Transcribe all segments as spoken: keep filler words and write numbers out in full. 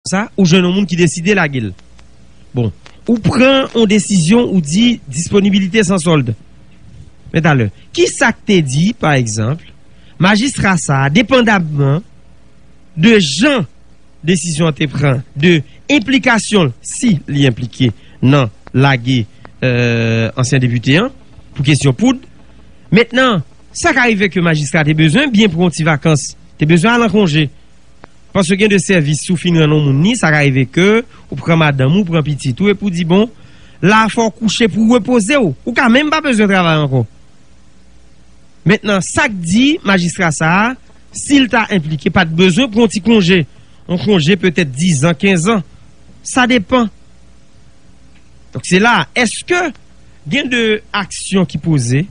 sa, ou jwenn yon moun ki deside lage l. Bon, ou pran yon desizyon, ou di disponibilite san sòld. Men talè, ki sa k te di, pa egzanp, majistra sa a, depandamman de jan desizyon an te pran, de enplikasyon l, si li enplike nan lage, euh, ansyen depite an, pou kesyon poud. Mentnan, sa ka rive ke majistra te bezwen byen pran yon ti vakans, te bezwen al an konje. Paske gen de sèvis, si w fin rann yon moun ni, sa ka rive ke ou pran madanm ou, pran pitit ou, epi w di, bon, la fò w kouche pou w repoze w. Ou ka menm pa bezwen travay ankò. Mentnan, sa k di majistra sa a, si l ta enplike, pa t bezwen pran yon ti konje. Yon konje petèt diz an, kenz an. Sa depann. Donk, se la, èske gen de aksyon ki poze?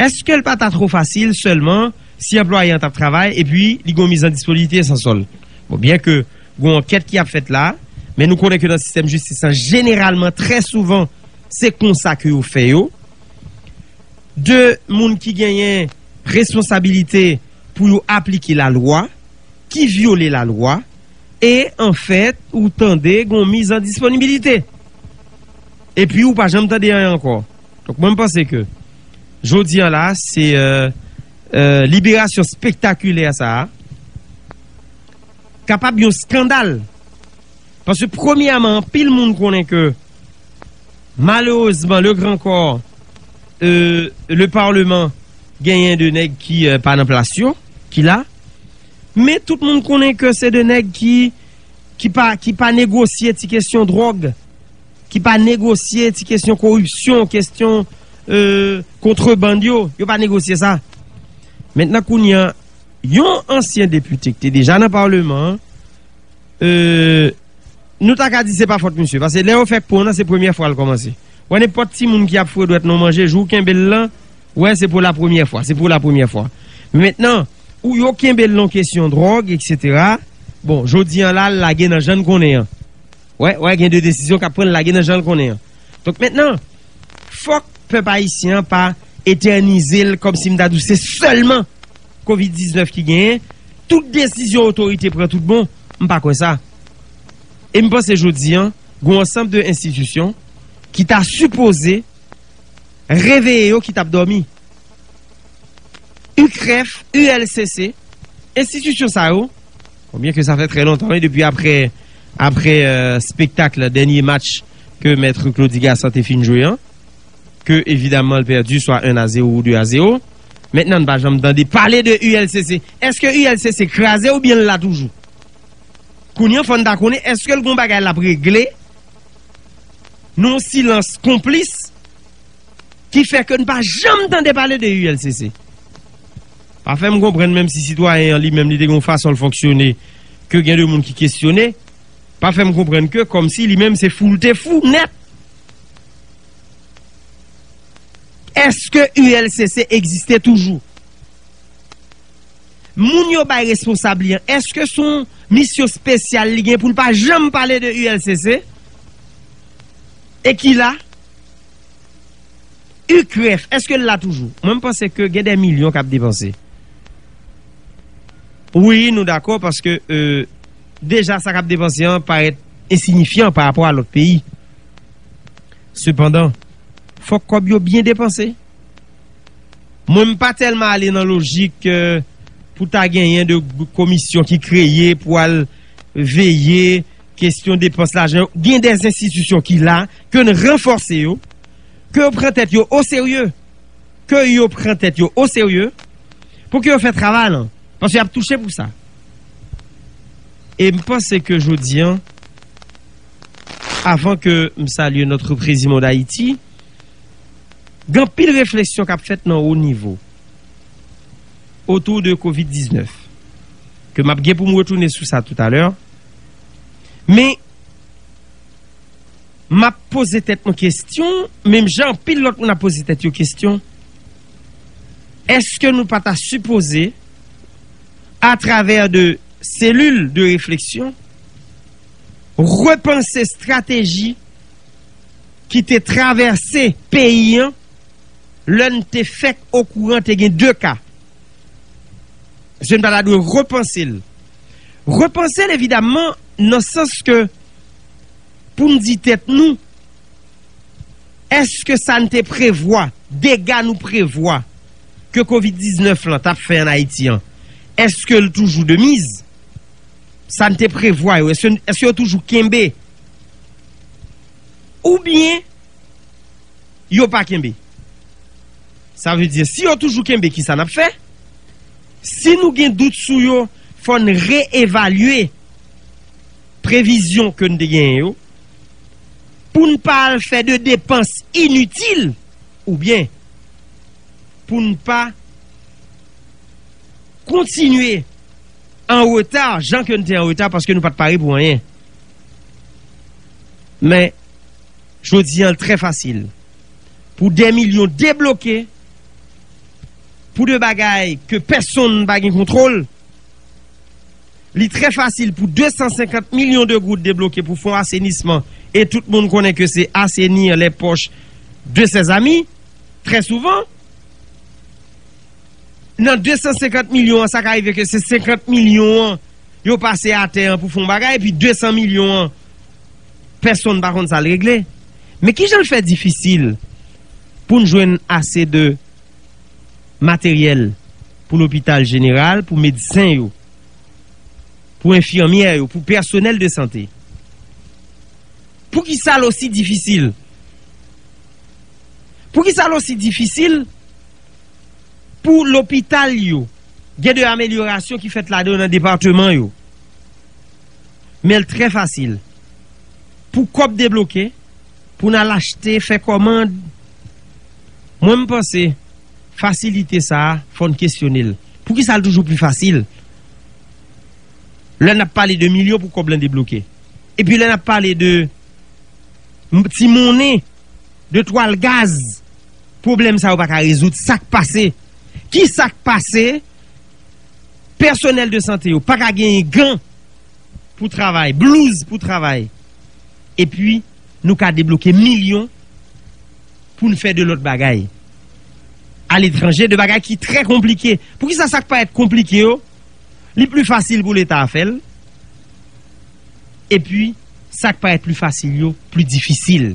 Èske l pa ta twò fasil sèlman si anplwaye an t ap travay epi li gen yon miz an disponibite san sòl? Bon, byen ke gen yon ankèt ki ap fèt la, men nou konnen ke nan sistèm jistis lan, jeneralman, trè souvan, se konsa ke yo fè yo. De moun ki genyen responsabilite pou yo aplike lalwa, ki vyole lalwa, e, anfèt, ou tande gen yon miz an disponibilite. Epi ou pa janm tande anyen ankò. Donk, mwen, m panse ke jodi an la, se, euh, euh, liberasyon spektakilè sa a kapab yon eskandal. Paske, premyèman, anpil moun konnen ke, malerezman, le gran kò, euh, le parleman, genyen de nèg ki, euh, pa nan plas yo, ki la. Men tout moun konnen ke se de nèg ki, ki pa, ki pa negosye ti kesyon dwòg, ki pa negosye ti kesyon koripsyon, kesyon, euh, kontrebann yo, yo pa negosye sa. Mentnan, kounye a, yon ansyen depite ki te deja nan Palman an, euh, nou ta ka di se pa fòt misye, paske lè yo fè pon nan, se premyè fwa l kòmanse. Wè, nenpòt timoun ki ap foure dwèt nan manje, jou w kenbe l lan, wè, se pou la premyè fwa, se pou la premyè fwa. Mentnan, ou yo kenbe l nan kesyon dwòg, etsetera. Bon, jodi an la, l lage nan jan n konnen an. Wè, wè, gen de desizyon k ap pran, l lage nan jan l konnen an. Donk, mentnan, fòk pèp ayisyen an pa etènize l kòmsi m ta di w se sèlman kovid diznèf ki genyen, tout desizyon otorite pran tout bon, m pa kwè sa. E m panse jodi an, gen yon ansanm de enstitisyon ki ta sipoze reveye yo ki t ap dòmi. UCREF, ULCC, enstitisyon sa yo, konbyen ke sa fè trè lontan, wi, depi aprè, aprè, euh, spektak, dènye match ke Mèt Claudy Gassant te fin jwe an, ke evidaman l pèdi swa en a zewo ou de a zewo. Mentnan, n pa janm tande pale de ULCC. Èske ULCC kraze oubyen l la toujou? Kounye a, fò n ta konnen, èske l gon bagay l ap regle nan yon silans konplis ki fè ke n pa janm tande pale de ULCC? Pa fè m konprann, menm si sitwayen an li menm, li te gen yon fason l fonksyone, ke gen de moun ki kesyone, pa fè m konprann ke kòmsi li menm se fou l te fou nèt. Èske ULCC egziste toujou? Moun yo bay responsab li an, èske se yon misyon espesyal li gen pou l pa janm pale de ULCC? E ki la? UCREF, èske l la toujou? Mwen, m panse ke gen de milyon k ap depanse. Wi, nou dakò, paske, euh, deja sa k ap depanse an parèt ensinyifyan pa rapò a lòt peyi. Sepandan, fòk kòb yo byen depanse. Mwen, m pa tèlman ale nan lojik, euh, pou ta genyen de komisyon ki kreye pou al veye kesyon depans lajan yo. Gen de enstitisyon ki la, ke n ranfòse yo, ke yo pran tèt yo oserye, ke yo pran tèt yo oserye, pou ke yo fè travay lan, paske y ap touche pou sa. E m panse ke jodi an, avan ke m salye notre président d'Haïti, gen anpil refleksyon k ap fèt nan wo nivo otou de kovid diznèf, ke m ap gen pou m retounen sou sa toutalè. Men, m ap poze tèt mwen kesyon, menm jan anpil lòt moun ap poze tèt yo kesyon, èske nou pa ta sipoze, atravè de selil de refleksyon, repanse estrateji ki te travèse peyi an lè n te fèk okouran te gen de ka? Èske n pa ta dwe repanse l? Repanse l, evidamman, nan sans ke pou n di tèt nou, èske sa n te prevwa, dega nou prevwa ke kovid diznèf lan t ap fè ann Ayiti an, èske l toujou de miz? Sa n te prevwa yo, èske, èske yo toujou kenbe? Oubyen yo pa kenbe? Sa vle di, si yo toujou kenbe, kisa n ap fè? Si nou gen dout sou yo, fò n reevalye previzyon ke n te genyen yo, pou n pa al fè de depans initil, oubyen pou n pa kontinye an reta, jan ke n te an reta, paske nou pa t pare pou anyen. Men, jodi an, l trè fasil pou dè milyon debloke pou de bagay ke pèsonn pa gen kontwòl. Li trè fasil pou de san senkant milyon de goud debloke pou fon asenisman, e tout moun konnen ke se assainir les poches de ses amis, trè souvan. Nan de san senkant milyon an, sa ka rive ke se senkant milyon an yo pase atè an pou fon bagay, epi de san milyon an, pèsonn pa konn sa l regle. Men kijan l fè difisil pou n jwenn ase de materyèl pou lopital jeneral, pou medsen yo, pou enfimyè yo, pou pèsonèl de sante? Poukisa l osi difisil? Poukisa l osi difisil pou lopital yo? Gen de amelyorasyon ki fèt ladan yo nan depatman yo. Men l trè fasil pou kòb debloke, pou n al achte, fè kòmand. Mwen, m panse fasilite sa a, fò n kesyone l. Poukisa l toujou pi fasil lè n ap pale de milyon pou kòb lan debloke? Epi lè n ap pale de m-, ti monnen, de twal gaz, pwoblèm sa yo pa ka rezoud. Sa k pase? Ki sa k pase? Pèsonèl de sante yo pa ka genyen gan pou travay, blouz pou travay. Epi, nou ka debloke milyon pou n fè de lòt bagay aletranje, de bagay ki trè konplike. Poukisa sa k parèt konplike yo, li pli fasil pou Leta a fè l, epi sa k parèt pli fasil yo, pli difisil?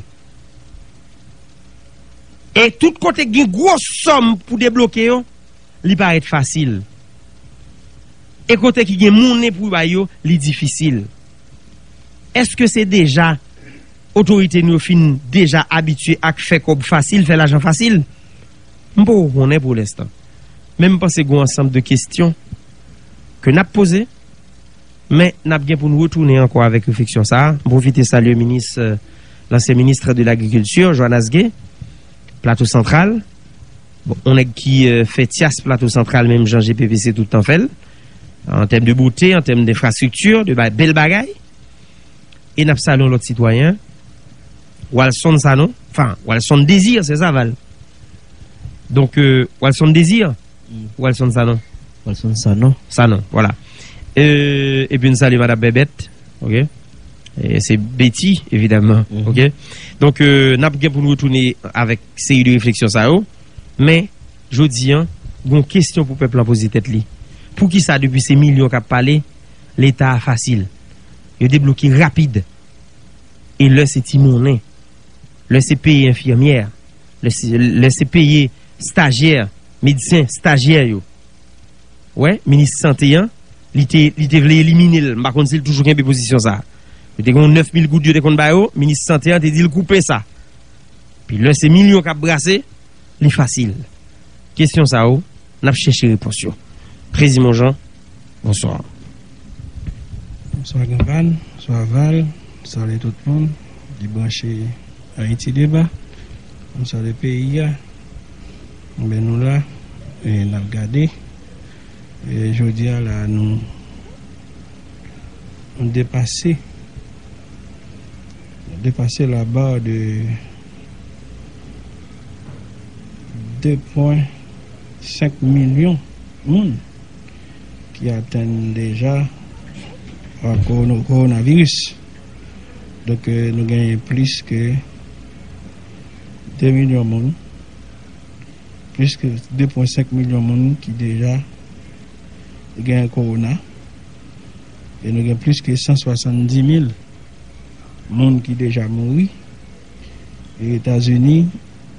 E tout kote k gen gwo sòm pou debloke yo, li parèt fasil. E kote ki gen monnen pou bay yo, li difisil. Èske se deja otorite nou yo fin deja abitye ak fè kòb fasil, fè lajan fasil? M poko konnen pou lenstan. Men m panse gen yon ansanm de kesyon ke n ap poze, men n ap gen pou n retounen ankò avèk refleksyon sa a. M pwofite salye minis, euh, l'ancien ministre de l'Agriculture, Johannes Gué, Plato Santral. Bon, yon nèg ki, euh, fè tyas Plato Santral, menm jan G P P C tout tan fè l. An tèm de bote, an tèm denfrastrikti, de ba-, bèl bagay. E n ap salye yon lòt sitwayen, Walson Sanon, enfin, Walson Désir, se Saval. Donk, euh, Walson Désir, Walson Sanon. Walson Sanon. Sanon, vwala. Euh, epi n salye Madam Bèbèt, ok? E se Betty, evidaman, ok? Donk, euh, n ap gen pou n retounen avèk seri de refleksyon sa yo. Men, jodi an, gon kesyon pou pèp lan poze tèt li. Poukisa depi se milyon k ap pale, Leta a fasil? Yo debloke rapid. E lè se ti monnen, lè se peye enfimyè, lè se, lè se peye stajyè, medsen stajyè yo. Wè, minis sante an, li te, li te vle elimine l. M pa konn si l toujou kenbe pozisyon sa a. Yo te gen yon nèf mil goud yo te konn ba yo, minis sante an te di l koupe sa. Pi lè se milyon k ap brase, li fasil. Kesyon sa yo, n ap chèche repons yo. Prezimon Jean, bonswa. Bonswa Granval, bonswa Val, salye tout moun ki branche Ayiti Deba. Bonswa le peyi a. Enben nou la, e n ap gade. E jodi a la, nou, nou depase, nou depase la barre de de pwen senk milyon moun ki atenn deja, a, kowono-, kowonaviris. Donk, e, nou genyen plis ke de milyon moun, plis ke de pwen senk milyon moun ki deja genyen kowona. E nou gen plis ke san swasanndis mil moun ki deja mouri. E Etazini,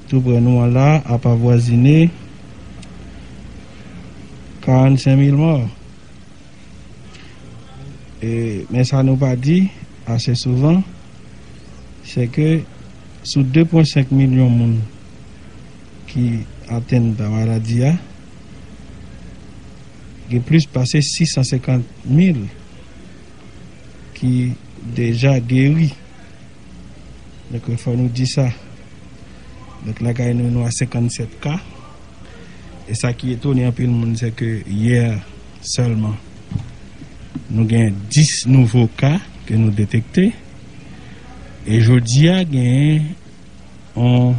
tou prè nou an la, ap avwazine karannsenk mil mò. E, men sa nou pa di ase souvan, se ke sou de pwen senk milyon moun ki atenn pa maladi a, gen plis pase sis san senkant mil ki deja geri. Donk, fò nou di sa. Donk, lakay nou, nou a senkannsèt ka. E sa ki etone anpil moun, se ke yè sèlman, nou gen dis nouvo ka ke nou detekte. E jodi a, gen yon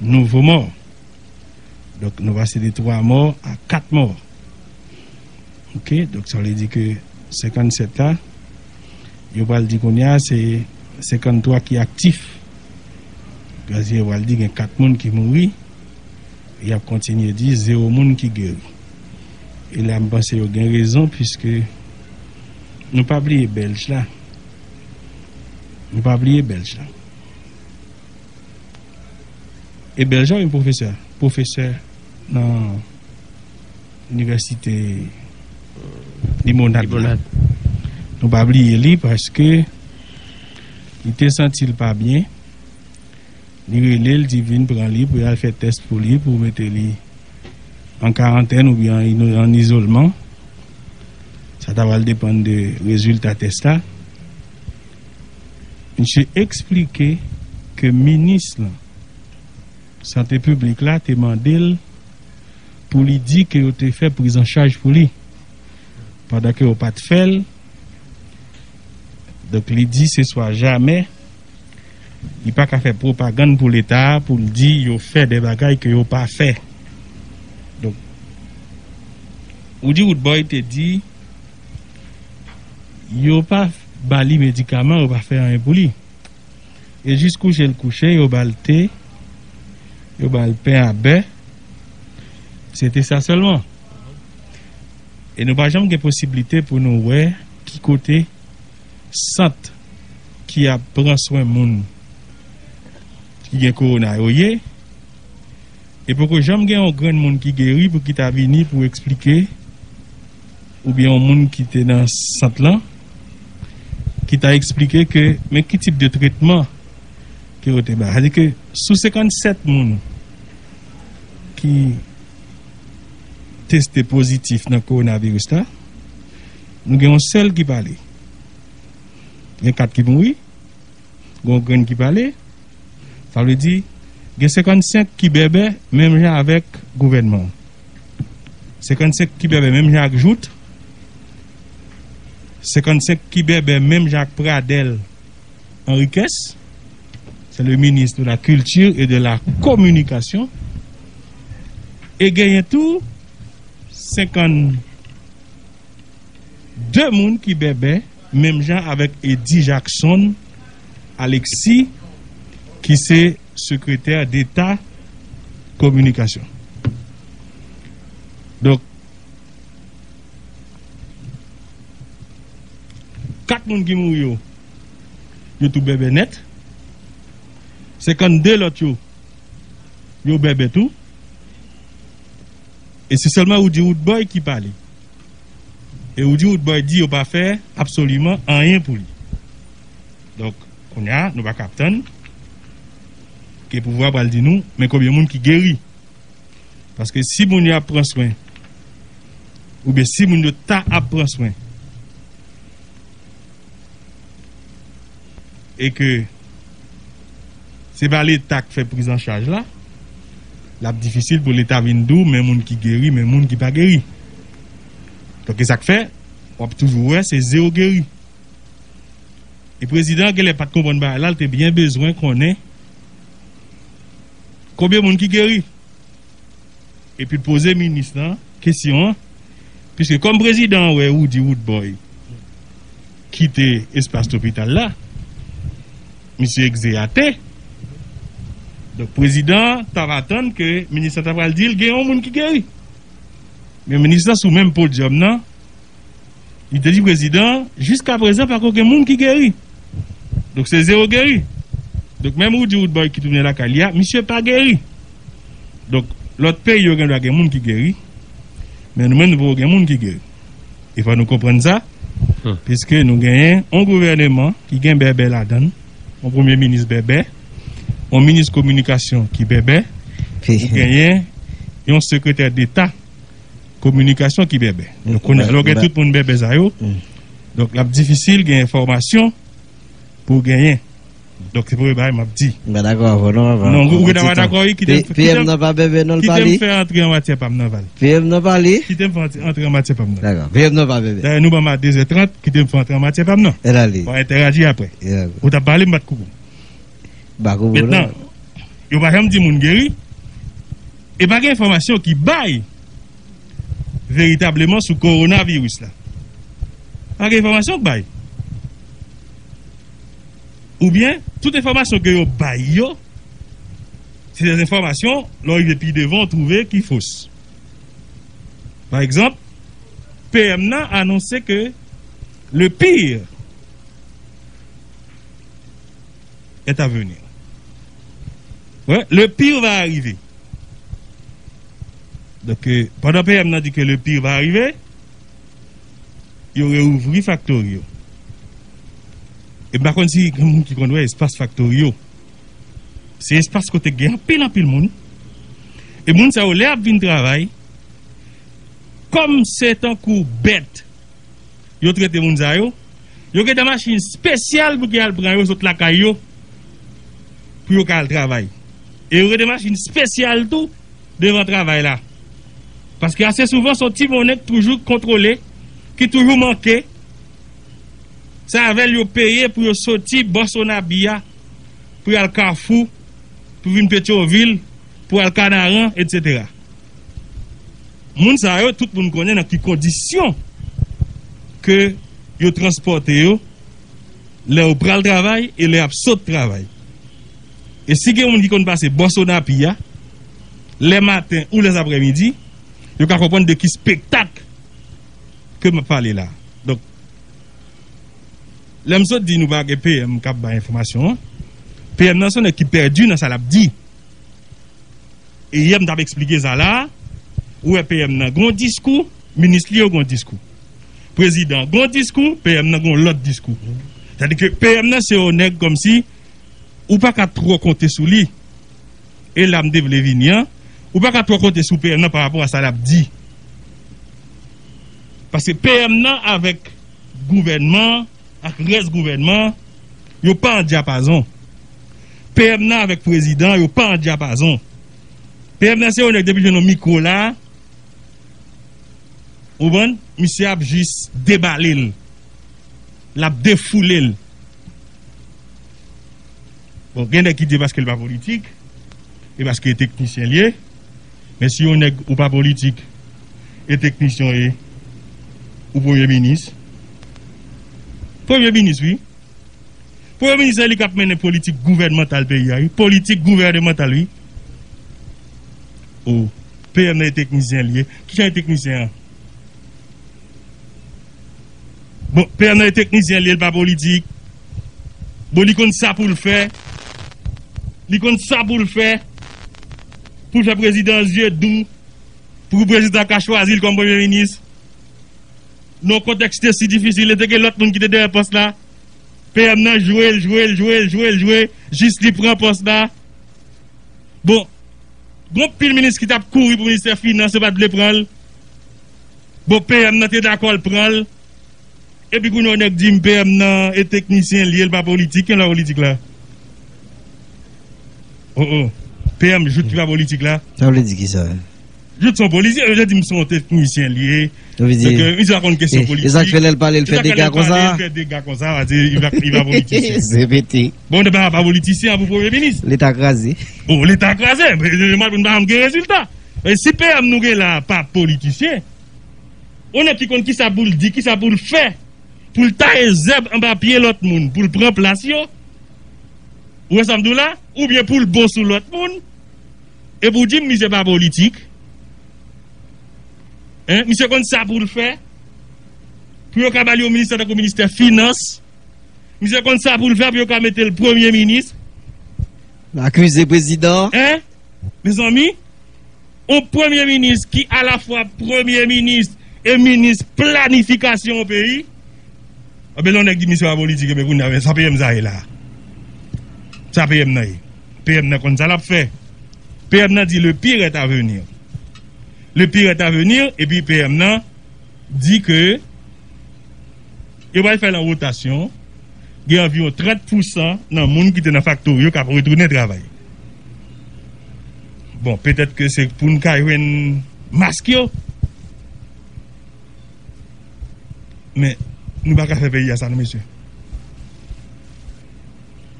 nouvo mò. Donk, nou pase de twa mò a kat mò. Oke, donk, sa vle di ke senkannsèt la, yo pral di kounye a, se senkanntwa ki aktif. Paske yo pral di gen kat moun ki mouri, y ap kontinye di zewo moun ki geri. E la, m panse yo gen rezon, piske nou pa bliye Bèlj la. Nou pa bliye Bèlj la. E Bèlj la, yon pwofesè, pwofesè nan inivèsite Limonad la. Limonad. Nou pa bliye li, paske li te santi l pa byen. Li rele l, di vin pran li pou y al fè tès pou li, pou mete li an karantèn oubyen an, an izolman. Sa ta pral depann de rezilta tès la. Misye eksplike ke minis lan, sante piblik la, te mande l pou li di ke yo te fè prizanchaj pou li, pandan ke yo pa t fè l. Donk, li di se swa jamè, li pa ka fè pwopagann pou Leta a, pou l di yo fè de bagay ke yo pa fè. Donk, Woody Woodboy te di, yo pa ba li medikaman, yo pa fè anyen pou li. E jis kouche l kouche, yo ba l te, yo ba l pen a bè. Se te sa sèlman. E nou pa janm gen posiblite pou nou wè ki kote sant ki ap pran swen moun ki gen kowona yo ye. E poko janm gen yon grenn moun ki geri pou ki ta vini pou eksplike, oubyen yon moun ki te nan sant lan, ki ta eksplike ke men ki tip de tretman ke yo te bay. Sa di ke sou senkannsèt moun ki teste pozitif nan kowonaviris la, nou gen yon sèl ki pale. Gen kat ki mouri, gen yon grenn ki pale. Sa vle di, gen senkannsenk ki bèbè, menm jan avèk gouvènman an. Senkannsenk ki bèbè, menm jan ak Jouthe. Senkannsenk ki bèbè, menm jan ak Pradel Henriquez. C'est le ministre de la Culture et de la Communication. E genyen tou senkannde moun ki bèbè, menm jan avèk Eddy Jackson Alexis, ki se sekretè deta kominikasyon. Donk, kat moun ki mouri yo, yo tou bèbè nèt. Senkannde lòt yo, yo bèbè tou. E se sèlman Woody Woodboy ki pale. E Woody Woodboy di yo pa fè absoliman anyen pou li. Donk, kounye a, nou pa ka ap tann ke pouvwa pral di nou, men konbyen moun ki geri. Paske si moun yo ap pran swen, oubyen si moun yo ta ap pran swen, e ke se pa Leta k fè prizanchaj la, l ap difisil pou Leta vin di w, men moun ki geri, men moun ki pa geri. Donk, e sa k fè, w ap toujou wè se zewo geri. E prezidan an genlè pa t konprann bagay la, l te byen bezwen konnen konbyen moun ki geri. Epi l poze minis lan kesyon an, piske kòm prezidan an wè Woody Woodboy kite espas lopital la, misye egzeyate. Donk, prezidan an t ap atann ke minis lan ta pral di l gen yon moun ki geri. Men minis lan sou menm podyòm nan, Li te di prezidan, jiska prezan pako gen moun ki geri. Donk se zewo geri. Donk menm Roody Roodboy ki tounen lakay li a, misye pa geri. Donk lòt peyi yo gen dwa gen moun ki geri, men nou menm nou poko gen moun ki geri. E fò nou konprann sa, piske nou genyen yon gouvèneman ki gen bèbè ladan l, yon premye minis bèbè, yon minis kominikasyon ki bèbè, ou genyen yon sekretè deta kominikasyon ki bèbè. Donk kounye a lè w gen tout moun bèbè sa yo, donk l ap difisil gen enfòmasyon pou w genyen. Donk se premye bagay m ap di. M pa dakò avè w non, papa. Non, ou gentan pa dakò wi, kite m, P M nan pa bèbè non, l pa li. Kite m fè antre an matyè pa m nan, Val. P M nan pa li. Kite m fè antre an matyè pa m nan. Dakò, P M nan pa bèbè. Dayè nou ban m a de zè trant, kite m fè antre an matyè pa m nan. E la li. Ou a entèyaji apre. Ou t ap pale, m pa t koupe w. Mentnan, yo pa janm di moun geri. E pa gen enfòmasyon ki bay veritableman sou kowonaviris la. Pa gen enfòmasyon k bay. Oubyen tout enfòmasyon ke yo bay yo, se de enfòmasyon lè w rive pi devan w twouve ki fos. Pa egzanp, P M nan anonse ke le pire est à venir. Wi, le pire va arriver. Donk pandan P M nan di ke le pire va arriver, yo reouvri faktori yo. E m pa konn si gen moun ki konn wè espas faktori yo. Se espas kote gen anpil anpil moun. E moun sa yo lè y ap vin travay, kòm se tankou bèt yo trete moun sa yo, yo gen de machin espesyal pou ki al pran yo sot lakay yo pou yo ka al travay. E yo gen de machin espesyal tou devan travay la. Paske ase souvan se yon ti monnen ki toujou kontwole, ki toujou manke. Se avè l yo peye pou yo soti bò Sonabi a pou y al Kafou, pou vin Petyonvil, pou al Kanaran, etsetera. Moun sa yo, tout moun konnen nan ki kondisyon ke yo transpòte yo lè yo pral travay e lè y ap sot travay. E si gen moun ki konn pase bò Sonabi a, lè maten ou lè zaprèmidi, yo ka konprann de ki spektak ke m ap pale la. Donk, lè m sot di nou pa gen P M k ap bay enfòmasyon an, P M nan se yon nèg ki pèdi nan sa l ap di. E yè m t ap eksplike sa la, ou wè P M nan gen yon diskou, minis li yo gen yon diskou. Prezidan gen yon diskou, P M nan gen yon lòt diskou. Sètadi ke P M nan se yon nèg kòmsi ou pa ka twò konte sou li. E la m te vle vini an, ou pa ka twò konte sou P M nan pa rapò a sa l ap di. Paske P M nan avèk gouvènman, ak rès gouvènman, yo pa an dyapazon. P M nan avèk prezidan, yo pa an dyapazon. P M nan se yon nèg depi jwenn yon mikwo la, ou konprann, misye ap jis debale l. L ap defoule l. Bon, gen nèg ki di paske l pa politik, e paske e teknisyen l ye. Men si yon nèg ou pa politik, e teknisyen w ye, ou premye minis. Premye minis, wi. Premye minis se li k ap mennen politik gouvènmantal peyi a, wi. Politik gouvènmantal, wi. O, P M nan e teknisyen l ye. Kijan e teknisyen an? Bon, P M nan e teknisyen l ye, l pa politik. Bon, li konn sa pou l fè. Li konn sa pou l fè. Pou l fè prezidan an zye dou. Pou prezidan ka chwazi l kòm premye minis. Nan yon kontèks ki te si difisil, e te gen lòt moun ki te dèyè pòs la. P M nan jwe l, jwe l, jwe l, jwe l, jwe, jis li pran pòs la. Bon, gen anpil minis ki t ap kouri pou ministè finans, yo pa t vle pran l. Bon, P M nan te dakò l pran l. Epi kounye a yon nèg di m P M nan e teknisyen l ye, l pa politik. Ki lwa politik la? O, o. P M jout ki pa politik la. Sa vle di kisa? Jout se yon politik, yo di m se yon teknisyen l ye. Donk, misye pa konn kesyon politik. E sa k fè lè l pale, l fè dega konsa? Fè dega konsa, paske li pa, li pa politisyen. Se pete. Bon, nou pa, pa politisyen pou premye minis. Leta kraze. Bon, leta kraze, men, men, men, nou pa janm gen rezilta. E si P M nou gen la pa politisyen, yon nèg ki konn kisa pou l di, kisa pou l fè, pou l taye zèb anba pye lòt moun, pou l pran plas yo, ou wè sa m di w la? Oubyen pou l bon sou lòt moun, e pou w di m misye pa politik. Hein? Misye konn sa pou l fè. Pou yo ka ba l yon ministè tankou ministè finans. Misye konn sa pou l fè pou yo ka mete l premye minis. Akize prezidan. Hein? Mezanmi, yon premye minis ki alafwa premye minis e minis planifikasyon yon peyi. Anben lè yon nèg di misye pa politik, ebyen kounye a, men sa P M sa ye la? Sa P M nan ye? P M nan konn sa l ap fè. P M nan di le pire est à venir. Le pire est à venir, epi P M nan di ke yo pral fè l an wotasyon, gen anviwon trant pousan nan moun ki te nan faktori yo k ap retounen travay. Bon, petèt ke se pou n ka jwenn mask yo. Men, nou pa ka fè peyi a sa non, mesye.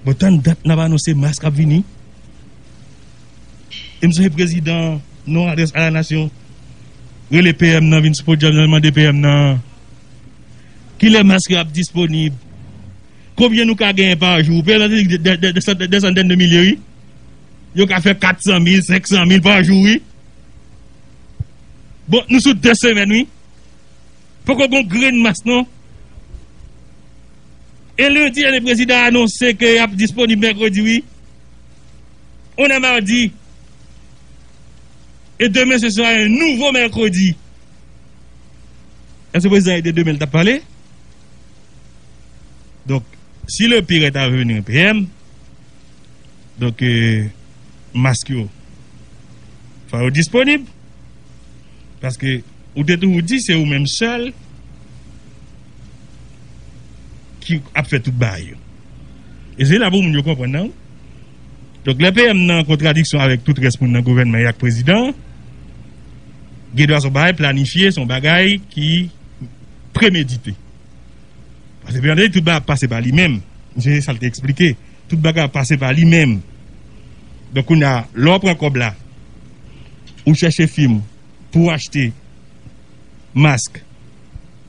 Bon, tann dat n ap anonse mask ap vini. E m sonje prezidan non adrès a la nasyon rele P M nan vin sou podyòm nan, l mande P M nan kilè mask yo ap disponib, konbyen nou ka genyen pa jou. P M nan te di de, de, de, de, de santèn de milye, wi. Yo ka fè kat san mil, senk san mil pa jou, wi. Bon, nou sou de semèn, wi. Poko gon grenn mask non. E lendi dènye prezidan anonse ke y ap disponib mèkredi, wi. On est mardi. Et demain ce sera un nouveau mercredi. Èske prezidan e de demen l t ap pale? Donk, si le pire est à venir, P M, donk, euh, mask yo fò yo disponib. Paske ou te toujou di se ou menm sèl ki ap fè tout bagay yo. E se la pou moun yo konprann nan. Donk lè P M nan an kontradiksyon avèk tout rès moun nan gouvènman e ak prezidan an, gen dwa se yon bagay planifye, se yon bagay ki premedite. Paske P M nan te di tout bagay ap pase pa li menm. Misye se sa l te eksplike. Tout bagay ap pase pa li menm. Donk kounye a, lè w pran kòb la, ou chèche fim pou w achte mask.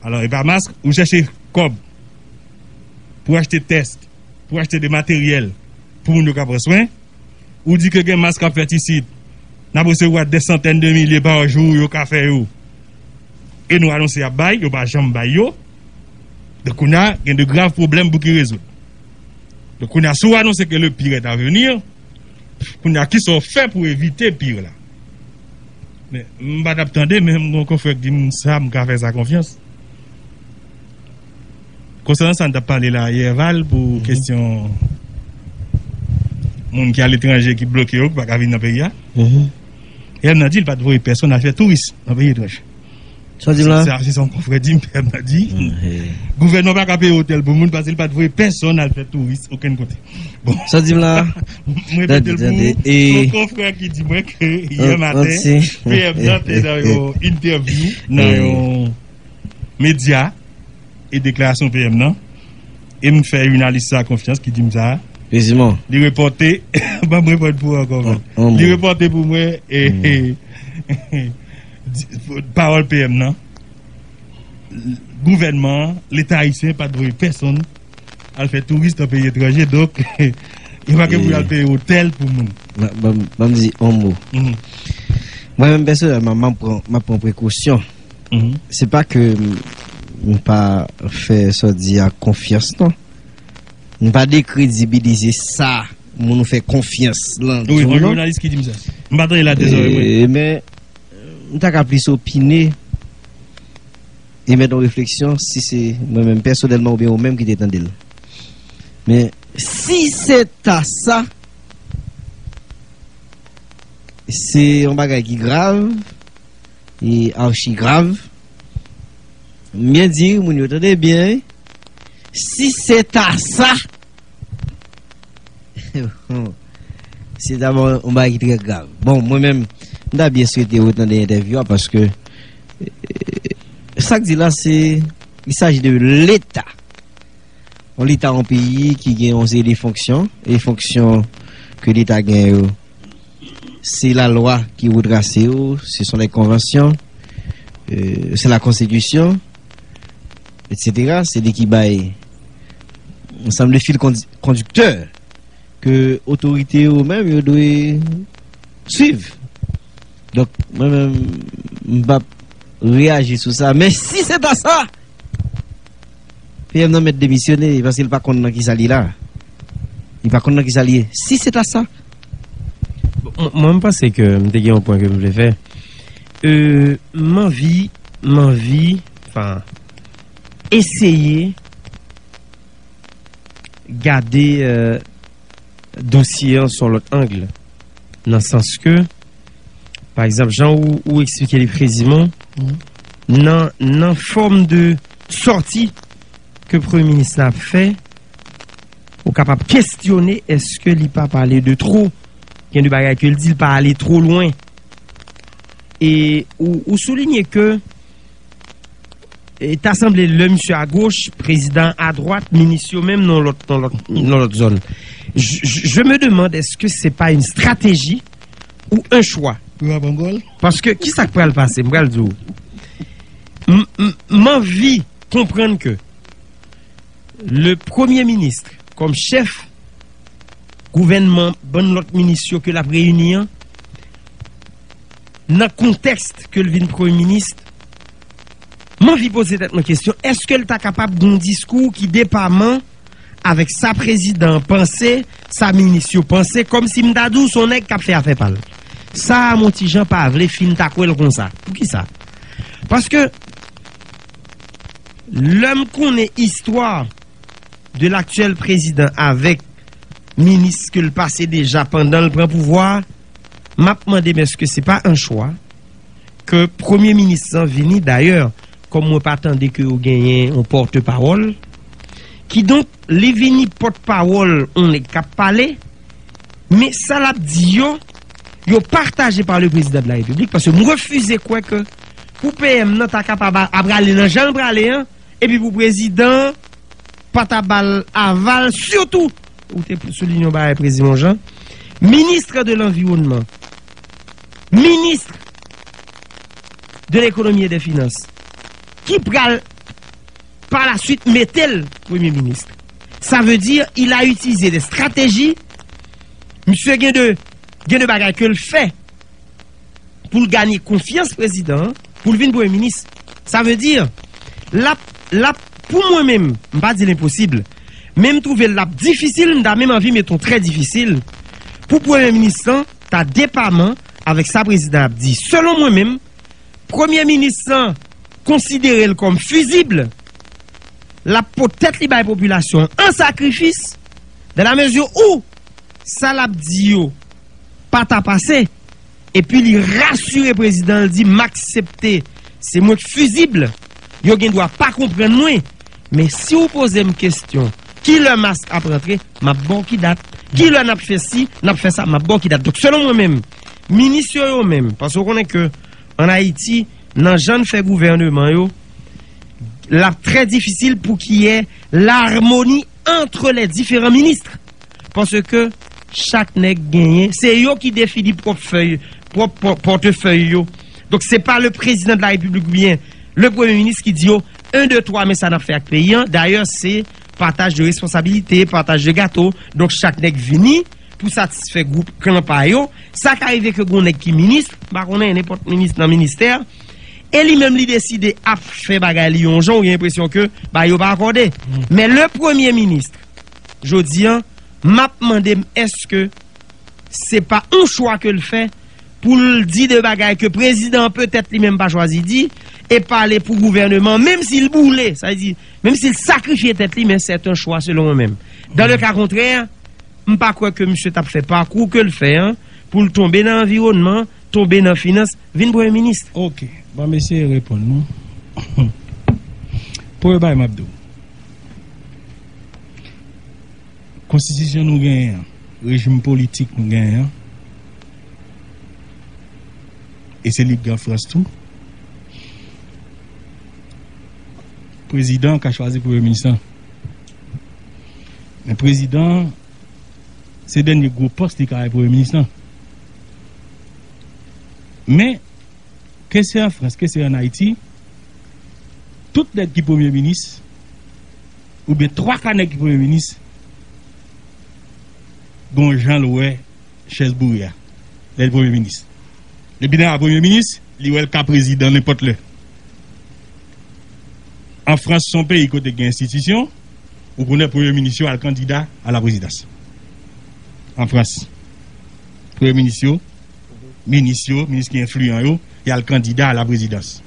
Alò, e pa mask, ou chèche kòb pou w achte tès, pou w achte de materyèl pou moun yo ka pran swen. Ou di ke gen mask k ap fèt isit, n ap resevwa de santèn de milye pa jou yo ka fè yo. E nou anonse y ap bay, yo pa janm bay yo. Donk kounye a, gen de grav pwoblèm pou ki rezoud. Donk kounye a, si w anonse ke le pire est à venir, kounye a, kisa w fè pou evite pire la? Men, m pa t ap tande, men m gon konfrè k di m sa, m ka fè sa konfyans. Konsènan sa n t ap pale la yè, Val, pou kesyon moun ki aletranje ki bloke yo, ki pa ka vin nan peyi a. P M nan di l pa t voye pèsonn al fè touris nan peyi etranje. Sa w di m la? Se sa yon konfrè di m, P M nan di. Gouvènman pa ka peye otèl pou moun paske l pa t voye pèsonn al fè touris okenn kote. Bon. Sa w di m la? Mwen repete l pou ou. Se yon konfrè ki di mwen ke yè maten, P M nan te nan yon entèvyou, nan yon medya, e deklarasyon P M nan, e m fè jounalis sa konfyans ki di m sa. Li repòte, ban m repòt pou ou ankò, Val. Li repòte pou mwen, e, e, pawòl P M nan. Gouvènman an, Leta ayisyen pa t voye pèsonn al fè touris nan peyi etranje, donk, yo pa gen pou y al peye otèl pou moun. Ban m di yon mo. Mwen menm pèsonèlman, m ap pran, m ap pran prekosyon. Se pa ke m pa fè sa w di a konfyans non. M pa dekredibilize sa moun ou fè konfyans lan di w non. Wi, yon jounalis ki di m sa. M pa tande l a de zòrèy mwen. Men, m ta ka plis opine, emèt yon refleksyon, si se mwen menm pèsonèlman oubyen ou menm ki te tande l. Men, si se ta sa, se yon bagay ki grav, e achi grav. M byen di, moun yo tande byen, wi. Si se ta sa, se ta yon bagay ki trè grav. Bon, mwen menm, m ta byen swete retande entèvyou a paske, e, sa k di la, se, il s'agit de Leta. Yon Leta, yon peyi ki gen yon seri de fonksyon, e fonksyon ke Leta gen yo, se lalwa ki retrase yo, se son les konvansyon, euh, se la konstitisyon, etsetera. Se li ki bay ansanm de fil kondi-, kondiktè ke otorite yo menm yo dwe swiv. Donk, mwen menm, m p ap reyaji sou sa. Men si se ta sa, PM nan mèt demisyone paske l pa konn nan kisa li la. Li pa konn nan kisa li ye. Si se ta sa. Bon, mwen, mwen, m panse ke m te gen yon pwen ke m vle fè. Euh, m anvi, m anvi, anfen, eseye gade, euh, dosye an sou yon lòt ang. Nan sans ke, pa egzanp, jan ou, ou eksplike li, Frezimon, nan, nan fòm de sòti ke premye minis la ap fè, ou kapab kestyone èske li pa pale de twò. Gen de bagay ke l di, l pa ale twò lwen. E ou, ou soulinye ke e ta sanble lè misye agoch, prezidan adwat, minis yo menm nan lòt, nan lòt, nan lòt zòn. Je, je, je me demande, èske se pa yon strateji ou yon chwa? Pou yo pa pran gòl? Paske, ki sa k pral pase? M pral di w. M, m, m anvi konprann ke le premye minis, kòm chèf gouvènman, bann lòt minis yo ke l ap reyini an, nan kontèks ke l vin premye minis, m anvi poze tèt mwen kesyon, èske l ta kapab gen yon diskou ki depaman avèk sa prezidan an panse, sa minis yo panse, kòmsi m ta di w se yon nèg k ap fè afè pa l. Sa a, m yon ti jan pa vle fin ta kwè l konsa. Poukisa? Paske, lè m konnen istwa de laktyèl prezidan avèk minis ke l pase deja pandan l pran pouvwa a, m ap mande m èske se pa yon chwa ke premye minis lan vini, dayè, kòm mwen pa tande ke yo genyen yon pòtpawòl, kidonk, li vini pòtpawòl yon nèg k ap pale, men sa l ap di yo, yo pataje pa le prezidan de la repiblik, paske m refize kwè ke pou PM nan ta kapab a-, ap prale nan jan l prale an, epi pou prezidan an pa ta ba l aval, sitou, ou te soulinye yon bagay, Prezidan Jean, ministre de l'environnement, ministre de l'économie et des finances, ki pral pa la suite mete l premye minis. Sa vle di, il a utilisé des stratégies. Misye gen de, gen de bagay ke l fè pou l ganye konfyans prezidan an, pou l vin premye minis. Sa vle di, l ap, l ap, pou mwen menm, m pa di l enposib, men m twouve l ap difisil, m ta menm anvi met yon trè difisil, pou premye minis lan ta depaman avèk sa prezidan ap di. Selon mwen menm, premye minis lan konsidere l kòm fizib, l ap pot tèt li bay popilasyon an an sakrifis, dans la mesure où sa l ap di yo pa ta pase, epi li rasire prezidan, l di, "M aksepte, se mwen k fizib, yo gen dwa pa konprann mwen, men si w poze m kesyon, ki lè mask ap rantre, m ap ba w ki dat, ki lè n ap fè si, n ap fè sa, m ap ba w ki dat." Donk, selon mwen menm, minis yo, yo menm, paske w konnen ke ann Ayiti, nan jan n fè gouvèneman yo, l ap trè difisil pou qu'il y ait l'harmonie entre les différents ministres. Paske chak nèg genyen, se yo ki defini pwòp fèy, pwòp pò-, pòtefèy yo. Donk, se pa le président de la République oubyen le premye minis ki di yo, en, de, twa, men sa n ap fè ak peyi an. Dayè, se pataj de responsabilite, pataj de gato. Donk, chak nèg vini pou satisfè gwoup klan pa yo. Sa ka rive ke gon nèg ki minis, m pa konnen, nenpòt minis nan ministè, e li menm li deside ap fè bagay li yon jan, ou gen enpresyon ke bagay yo pa akòde. Men le premye minis, jodi an, m ap mande m, èske se pa yon chwa ke l fè pou l di de bagay ke prezidan an petèt li menm pa chwazi di, e pale pou gouvèneman, menm si l boule, sa vle di, menm si l sakrifye tèt li, men c'est un choix selon mwen menm. Dan le ka kontrè, m pa kwè ke misye t ap fè pakou ke l fè an, pou l tonbe nan anviwònman, tonbe nan finans, vin premye minis. Ok, ban m eseye reponn nou. Premye bagay m ap di w, konstitisyon nou genyen an, rejim politik nou genyen an, e se li k gen an Frans tou, prezidan an ka chwazi premye minis lan. Men prezidan an, se dènye gwo pòs li ka bay premye minis lan. Men, ke se an Frans, ke se an Ayiti, tout nèg ki premye minis, oubyen twa ka nèg ki premye minis, gon jan l wè chèz boure a, lè l premye minis. Depi nan premye minis, li wè l ka prezidan nenpòt lè. An Frans, se yon peyi kote gen enstitisyon, ou konnen premye minis yo al kandida a la prezidans. An Frans, premye minis yo, minis yo, minis ki enfliyan yo, y al kandida a la prezidans.